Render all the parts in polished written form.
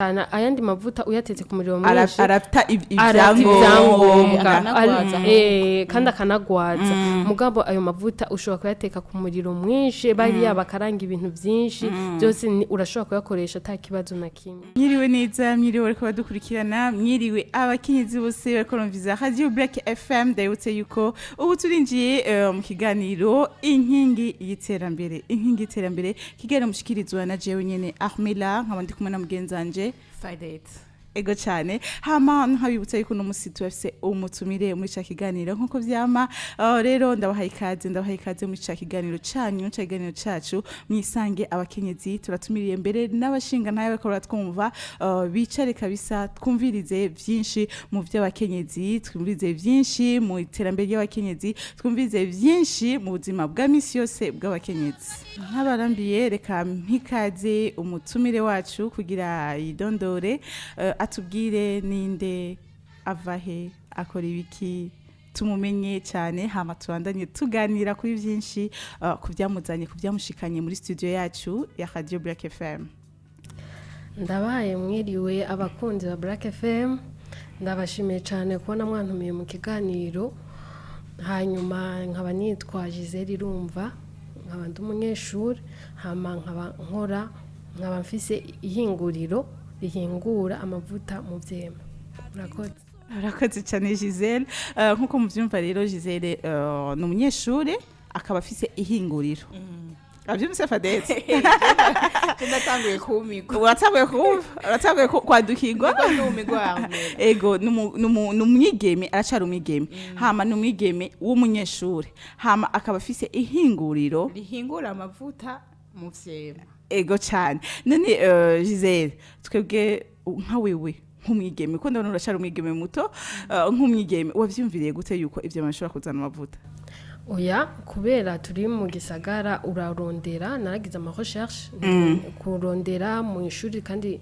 Cyane ayandi mavuta uyatetse ku muriro mwinshi arata arata ibyangombwa. Ibyangombwa. Akanagwaza. Kandi akanagwaza. Mugabo ayo mavuta ushobora kuyateka ku muriro mwinshi, bariya bakaranga ibintu byinshi byose, urashobora kuyakoresha ata kibazo na kimwe. Mwiriwe neza, mwiriwe bariko badukurikirana, mwiriwe abakenyezi bose bariko barumviza Radio Black FM. Ndabibutse yuko ubu turinjiye mu kiganiro Inkingi y'Iterambere. Inkingi y'Iterambere, kiganiro mushikirizwa na jewe nyene Armela, nkaba ndi kumwe na mugenzi wanje Fidete. Ego cyane. Hama nkabibutsa yuko uno musi turafise umutumire muri ca kiganiro nkuko vyama. Rero ndabahaye ikaze muri ca kiganiro canyu, ca kiganiro cacu mwisange abakenyezi. Turatumiriye mbere n'abashinga ntayo bariko baratwumva, bicare kabisa twumvirize vyinshi mu vy'abakenyezi, twumvirize vyinshi mu iterambere ry'abakenyezi, twumvirize vyinshi mu buzima bwa misi yose bw'abakenyezi. Nk'abarambiye, reka mpikaze umutumire wacu kugira yidondore, atubwire ninde, avahe, akora ibiki, tumumenye cyane, hama tubandanye tuganira kuri byinshi, ku byamuzanye, ku byamushikanye muri studio yacu ya Radio Black FM. Ndabaye mwiriwe abakunzi ba Black FM. Ndabashimiye cyane kubona mwantumiye mu kiganiro. Hanyuma nkaba nitwa Gisele Irumva, nkaba ndi umunyeshuri, hama nkaba nkora, nkaba mfise ihinguriro rihingura amavuta mu vyema. Murakoze. Urakoze cyane, Gisele. Nkuko muvyumva rero, Gisele ni umunyeshuri akaba afise ihinguriro. Avyumvise, Fadete? Ndatanguye kumigwa. Uratanguye kumva, uratanguye kwadukirwa. Ndumigwa, Armela. Ego, ni umwigeme, aracari umwigeme, hama ni umwigeme w'umunyeshuri, hama akaba afise ihinguriro rihingura amavuta mu vyema. Ego cyane. None Gisele, twebwe nka wewe nk'umwigeme, ko ndabona uracari umwigeme muto, nk'umwigeme wavyumviriye gute yuko ivyo bishobora kuzana amavuta? Oya, kubera turi mu gisagara urarondera. Naragize ama recherche kurondera mu ishuri, kandi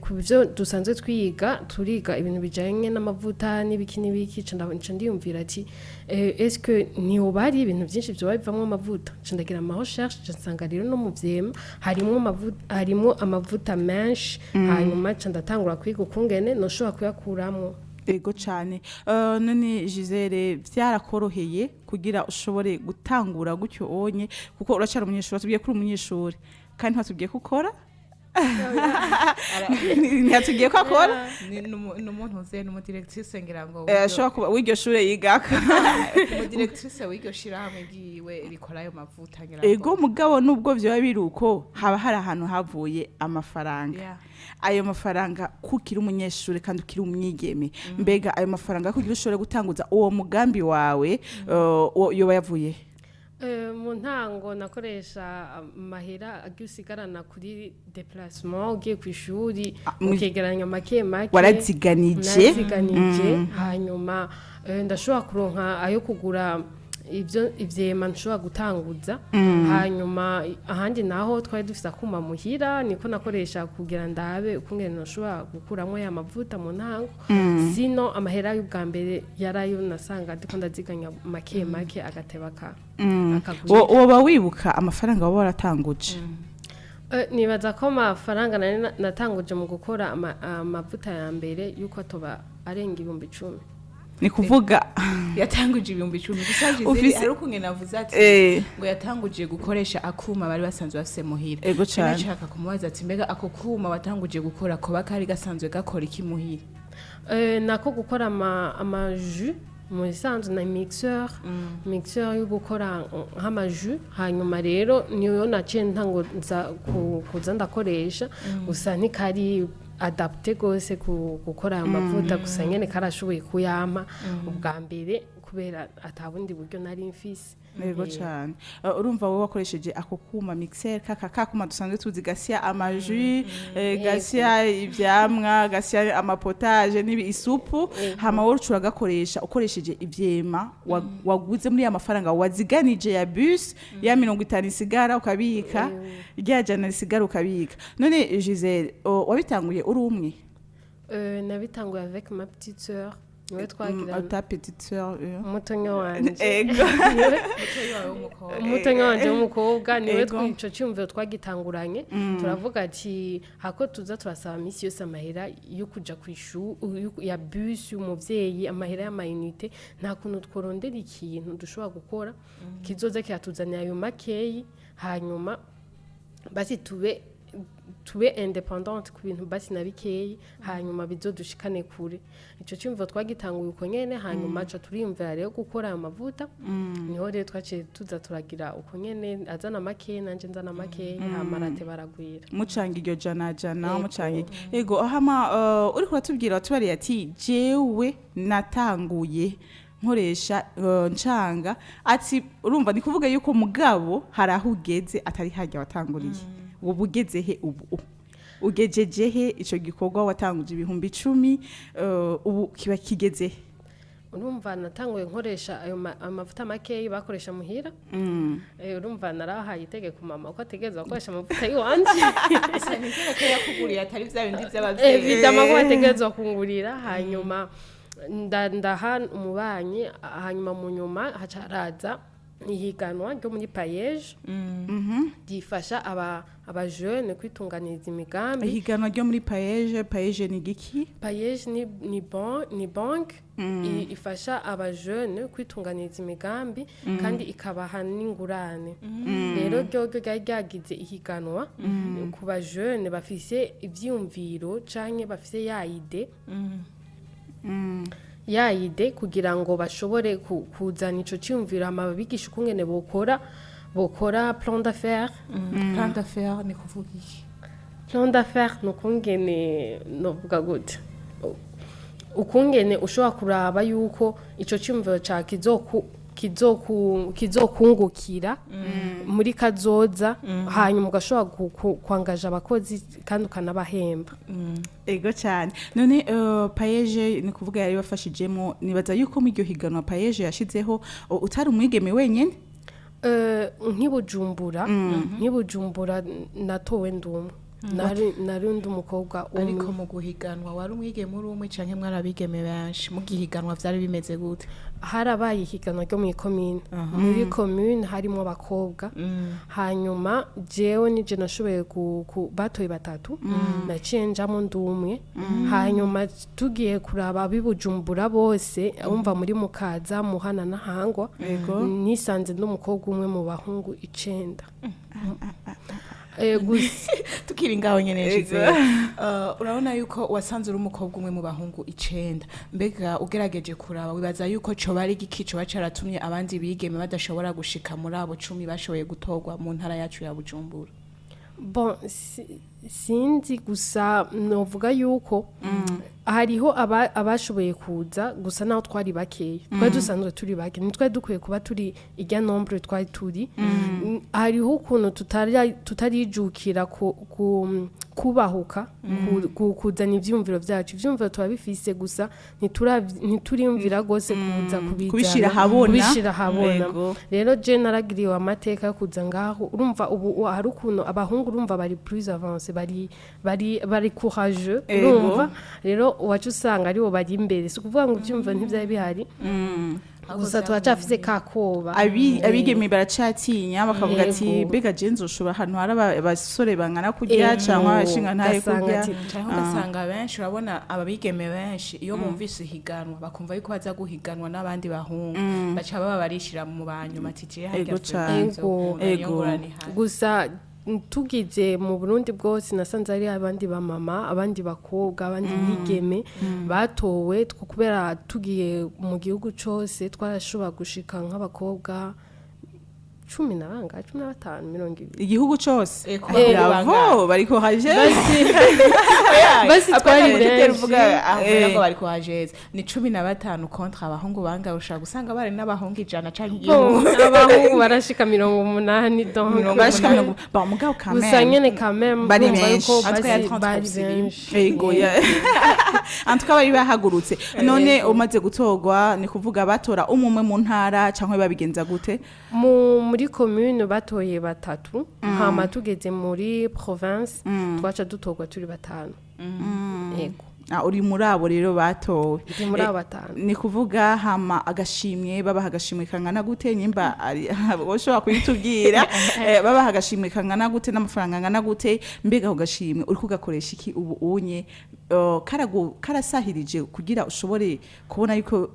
ku byo dusanzwe twiga, turiga ibintu bijanye n'amavuta n'ibiki n'ibiki. Nca ndiyumvira ati est-ce que ntihoba hari ibintu byinshi vyoba bivamwo amavuta? Nca ndagira ama recherche, nca nsanga rero no mu vyema harimwo amavuta, harimwo amavuta menshi. Hanyuma nca ndatangura kwiga ukungene noshobora kuyakuramwo. Ego cyane. None Gisele, byarakoroheye kugira ushobore gutangura gutyo onye, kuko uracari umunyeshuri, watubwiye ko uri umunyeshuri kandi ntiwatubwiye ko ukora, ntiyatubwiye ko akora. Ni umuntu uze, ni umudirectrice ngira ngo. Ashobora kuba w'iryo shure yigako. Umudirectrice w'iryo shirahamwe ryiwe rikora ayo mavuta ngira ngo. Ego, mugabo nubwo vyoba biri uko, haba hari ahantu havuye amafaranga. Ayo mafaranga, kukiri umunyeshuri kandi ukiri umwigeme, mbega ayo mafaranga kugira ushobore gutanguza uwo mugambi wawe, yoba yavuye? Mu ntango nakoresha amahera agiye usigarana kuri déplacement ugiye ku ishuri, ukegeranya make make. Waraziganije? Naraziganije. Hanyuma ndashobora kuronka ayo kugura ibyo ivyema nshobora gutanguza. Hanyuma ahandi naho twari dufise akuma muhira, niko nakoresha kugira ndabe ukungene nashobora gukuramo ya mavuta mu ntango. Sino amahera y'ubwa mbere yarayo nasanga ndiko ndaziganya make make, agateba ka akagwira. Woba wibuka amafaranga waba waratanguje? Nibaza ko amafaranga nari natanguje mu gukora amavuta ya mbere yuko atoba arenga 10,000. Ni kuvuga Yatanguje 10,000 gusa Gisele. Hari ukuntu navuze ati ngo yatanguje gukoresha akuma bari basanzwe bafise muhira. Ego cane. Nashaka kumubaza ati mbega ako kuma watanguje gukora koba kari gasanzwe gakora iki muhira? Nako gukora ama jus mu bisanzwe na mixeur yo gukora nk'ama jus. Hanyuma rero niyo naciye ntanguza kuza ndakoresha. Gusa ntikari adapté gose ku gukora ayo mavuta, gusa nyene karashoboye kuyampa ubwa mbere kubera atabundi buryo nari mfise. Yego cyane. Urumva wowe wakoresheje ako kuma mixer, kaka kakuma dusanzwe tuzi gasya ama jus, gasya ivyamwa, gasya ama potages n'ibi isupu, hama wowe uca uragakoresha ukoresheje ivyema waguze muri ya mafaranga waziganije ya bus, ya 50 isigara ukabika, rya 100 risigara ukabika. None Gisele, wabitanguye uri umwe? Nabitanguye avec ma petite sœur. Niwe twagirana. Ta petite sœur. Umutonya wanje. Ego. Mutoyi wawe w'umukobwa. Umutonya wanje w'umukobwa niwe. Ego. Ico cyumviro twagitanguranye, turavuga ati hako tuza turasaba misi yose amahera yo kuja kw'ishuri, ya bus, umuvyeyi amahera y'ama unités, nta kuntu tworondera ikintu dushobora gukora kizoza kiratuzanira ayo makeyi, hanyuma basi tube indépendante ku bintu basi na bikeyi, hanyuma bizodushikane kure. Ico cyumviro twagitanguye uko nyene, hanyuma ca turiyumvira rero gukora ayo mavuta. Niho rero twaciye tuza turagira uko nyene, azana makeyi, nanje nzana makeyi, hama rate baragwira. Mucanga iryo jana jana. Ego. Mucanga iryo, ego. Hama uriko uratubwira, watubariye ati jewe natanguye nkoresha ncanga, ati urumva ni kuvuga yuko mugabo hari aho ugeze atari harya watanguriye. Ubu ugeze he? Ubu ugejeje he ico gikorwa watanguje 10,000? Ubu kiba kigeze he? Urumva natanguye nkoresha ayo amavuta makeyi bakoresha muhira. Urumva narahaye itegeko mama ko ategerezwa gukoresha amavuta y'iwanje. Gusa nizere ko yakuguriye atari bya bindi by'abavyeyi. Évidemment ko bategerezwa kungurira. Hanyuma ndaha umubanyi, hanyuma mu nyuma haca haraza ihiganwa ryo muri PAEEJ rifasha aba jeunes kwitunganiriza imigambi. Ihiganwa ryo muri PAEEJ. PAEEJ ni giki? PAEEJ ni banque ifasha aba jeunes kwitunganiriza imigambi kandi ikabaha n'ingurane. Rero ryo ryari ryagize ihiganwa ku ba jeunes bafise ivyiyumviro canke bafise ya idée kugira ngo bashobore kuzana ico ciyumviro, hama babigisha ukungene bokora plan d'affaires. Plan d'affaires ni kuvuga iki? Plan d'affaires ni ukungene, novuga gute, ukungene ushobora kuraba yuko ico ciyumviro ca kizokungukira muri kazoza, hanyuma ugashobora kwangaja abakozi kandi ukanabahemba. Ego cyane. None PAEEJ ni kuvuga yari bafashijemo, nibaza yuko mu iryo higanwa PAEEJ yashizeho utari umwigeme wenyene? Nk'ibujumbura natowe ndumwe, nari undi umukobwa umwe. Ariko mu guhiganwa wari umwigeme uri umwe canke mwari abigeme benshi mu gihiganwa? Vyari bimeze gute? Harabaye ihiganwa ryo muri komine. Muri komine harimo abakobwa, hanyuma jewe nije nashoboye batoye batatu, naciye njamo ndumwe. Hanyuma tugiye kuraba ab'ibujumbura bose, umva muri Mukaza, Muhana na Hangwa, nisanze ndi umukobwa umwe mu bahungu 9. Gusa Tukiri ngaho nyene, Gisele, urabona yuko wasanze uri umukobwa umwe mu bahungu 9. Mbega ugerageje kuraba, wibaza yuko coba ari igiki coba caratumye abandi bigeme badashobora gushika muri abo 10 bashoboye gutorwa mu ntara yacu ya Bujumbura? Bon, sinzi, gusa novuga yuko hariho abashoboye kuza, gusa naho twari bakeya, twari dusanzwe turi bake, ntitwari dukwiye kuba turi irya nombre twari turi. Hariho ukuntu tutarijukira kubahuka kuzana ivyumviro vyacu. Ivyumviro turabifise, gusa ntituriyumvira rwose kuza kubizana, Kubishira ahabona. Kubishira ahabona. Rero je naragiriwe amateka yo kuza ngaho. Urumva ubu hari ukuntu abahungu, urumva bari plus avancé, bari courageux. Urumva rero uwacu usanga aribo bari imbere. Si ukuvuga ngo ivyumviro ntivyari bihari, gusa turacafise kakoba. Abigeme baracatinya, bakavuga ati mbega je nzoshobora ahantu hari abasore bangana kurya canke abashinga ntaye Ugasanga kurya? Canke ugasanga benshi, urabona ababigeme benshi iyo bumvise ihiganwa bakumva yuko baza guhiganwa n'abandi bahungu, baca baba barishira mu banyuma ati je harya Cane. nzokunda, niyo ngorane ihari. Gusa tugize mu Burundi bwose nasanze ari abandi ba mama, abandi bakobwa, abandi bigeme batowe kubera tugiye mu gihugu cose twarashobora gushika nk'abakobwa 10 na bangahe, 15, 20. Igihugu cose? Ku bahungu Bravo, bangahe? bariko haje. Basi twari benshi. Uvuga aho ngo bari kuhajeza ni 15 contre abahungu bangahe? Ushobora gusanga bari n'abahungu 100 canke Bon, 1000. Abahungu barashika 80, donc. Bashika 80. Bon, mugabo quand Gusa même nyene quand même bari urumva benshi. yuko En tout cas, basi il y a 30 bari profs. benshi. Ego, ya. En tout cas bari bahagurutse. None umaze gutorwa, ni kuvuga batora umwe mu ntara canke babigenza gute? Muri commune batoye batatu, hama tugeze muri province twaca dutorwa turi batanu, yego. Ah, uri muri abo rero batowe? Ndi muri Eh, abo 5. Ni kuvuga hama agashimwe, babaha agashimwe kangana gute? Nyimba ari ushobora kuyitubwira, babaha agashimwe kangana gute n'amafaranga angana gute? Mbega ako gashimwe uri kugakoresha iki ubu unye? Karasahirije kugira ushobore kubona yuko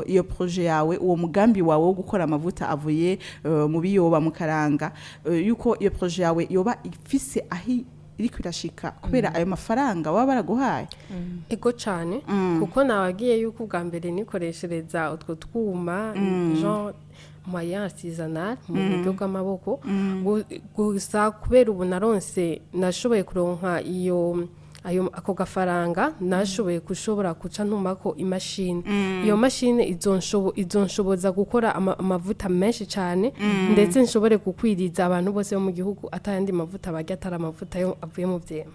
iyo projet yawe, uwo mugambi wawe wo gukora amavuta avuye mu biyoba, mu karanga, yuko iyo projet yawe yoba ifise aho iriko irashika kubera ayo mafaranga baba baraguhaye? Ego cane, kuko nabagiye yuko ubwa mbere nikoreshereza utwo twuma, genre moyen artisanal, mu buryo bw'amaboko. Gusa kubera ubu naronse, nashoboye kuronka iyo ayo ako gafaranga, nashoboye gushobora guca ntumako imashini. Iyo mashini izonshoboza gukora amavuta menshi cyane, ndetse nshobore gukwiriza abantu bose bo mu gihugu atayandi mavuta barya atari amavuta yo avuye mu vyema.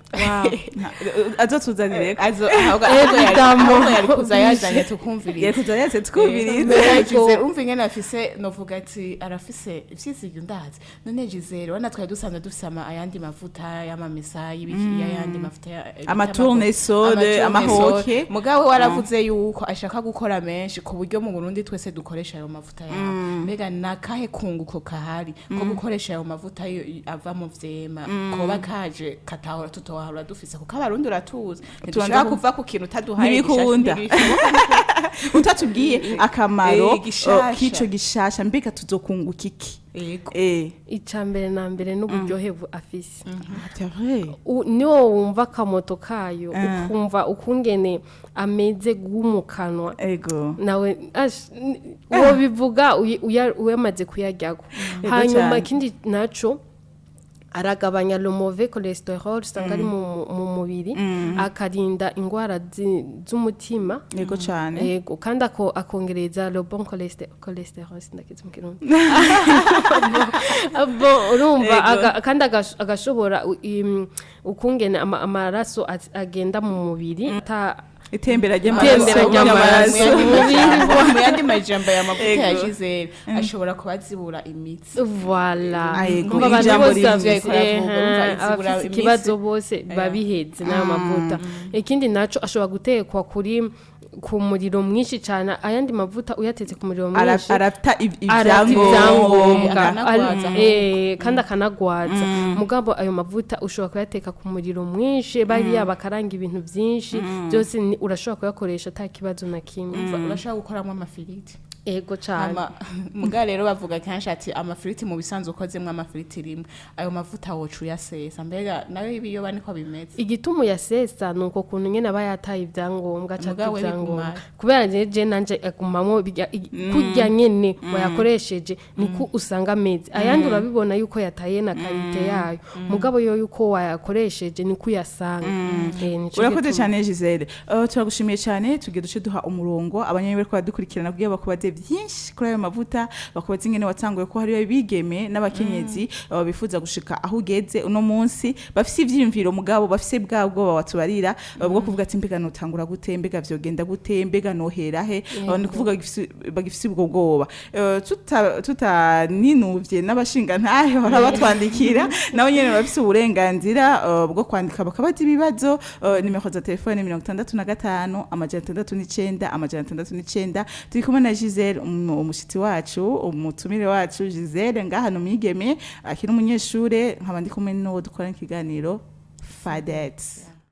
Azotuzanire. Ahubwo Évidemment. Ahubwo yari kuza yazanye tukumviriza. Yari yese twumvirize. Mbega Gisele, umva ingene afise, novuga ati arafise ivyizigiro, ndazi. None Gisele, wana twari dusanzwe dufise ayandi mavuta y'amamesa, y'ibiki, y'ayandi mavuta Amatournesol, amahoke. Mugabo waravuze yuko ashaka gukora menshi ku buryo mu Burundi twese dukoresha ayo mavuta yawe. Mbega nakahe kunguko kahari ko gukoresha ayo mavuta yo ava mu vyema, koba kaje katahora tutohora dufise? Kuko Abarundi uratuzi, ntidushobora kuva ku kintu utaduhaye. Ntibikunda. Gishasha. Utatubwiye akamaro Gishasha. k'ico gishasha, mbega tuzokunguka iki? Yego. Ica mbere na mbere n'uburyohe afise. C'est vrai. Niwo wumva akamoto kayo, Ah. ukumva ukungene ameze mu kanwa. Nawe uwo bivuga uyamaze kuyaryako. Hanyuma ikindi naco, aragabanya le mauvais cholestérol usanga ari mu mubiri, akarinda ingwara z'umutima. Yego cyane. Yego, kandi akongereza le bon cholestérol, sindakizi mu Kirundi. Bon, urumva, kandi agashobora ukungene amaraso agenda mu mubiri itembera ry'amaraso. Itembera ry'amaraso. Mu yandi majambo, ya mavuta ya Gisele ashobora kuba azibura imitsi. Voilà. Ah, yego, Umva abantu ijambo bose rimwe. bafise, Urumva izibura abafise imitsi. ikibazo bose babiheze n'ayo mavuta. Ikindi naco, ashobora gutekwa ku muriro mwinshi cyane. Ayandi mavuta uyatetse ku muriro mwinshi, arata arata ibyangombwa. Ibyangombwa. Akanagwaza. Kandi akanagwaza. Mugabo ayo mavuta ushobora kuyateka ku muriro mwinshi, bariya bakaranga ibintu byinshi byose, urashobora kuyakoresha ata kibazo na kimwe. Umva, urashobora gukoramo amafiriti. Ego cyane. Muga rero bavuga kenshi ati amafiriti mu bisanzwe ukozemwo amafiriti rimwe, ayo mavuta woca uyasesa. Mbega nayo ibiyoba niko bimeze? Igituma uyasesa ni uko kuntu nyene aba yataye ibyangombwa canke Mugabo we ibyangombwa bigumayo. kubera je nanje agumamwo kurya nyene wayakoresheje, niko usanga ameze. Ayandi urabibona yuko yataye na qualité yayo, mugabo yo yuko wayakoresheje niko uyasanga. Nico Urakoze gituma. cyane Gisele. Turagushimiye cyane. Tugiye duce duha umurongo abanyeshuri bariko baradukurikirana kugira bakubaze byinshi kuri ayo mavuta, bakubaze ingene watanguye, ko hariyo abigeme n'abakenyezi bifuza gushika aho ugeze uno munsi, bafise ivyiyumviro mugabo bafise bwa bwoba watubarira, bwo kuvuga ati mbega notangura gute, mbega vyogenda gute, mbega nohera he? Ni kuvuga bagifise ubwo bwoba. Tutaninuvye n'abashinga ntahe bahora batwandikira, nabo nyene bafise uburenganzira bwo kwandika bakabaza ibibazo. Nimero za telefone 65 609 609. Turi kumwe na Gisele, umushitsi wacu, umutumire wacu Gisele ngaha, ni umwigeme akiri umunyeshure, nkaba ndi kumwe n'uwo dukorana ikiganiro Fadet.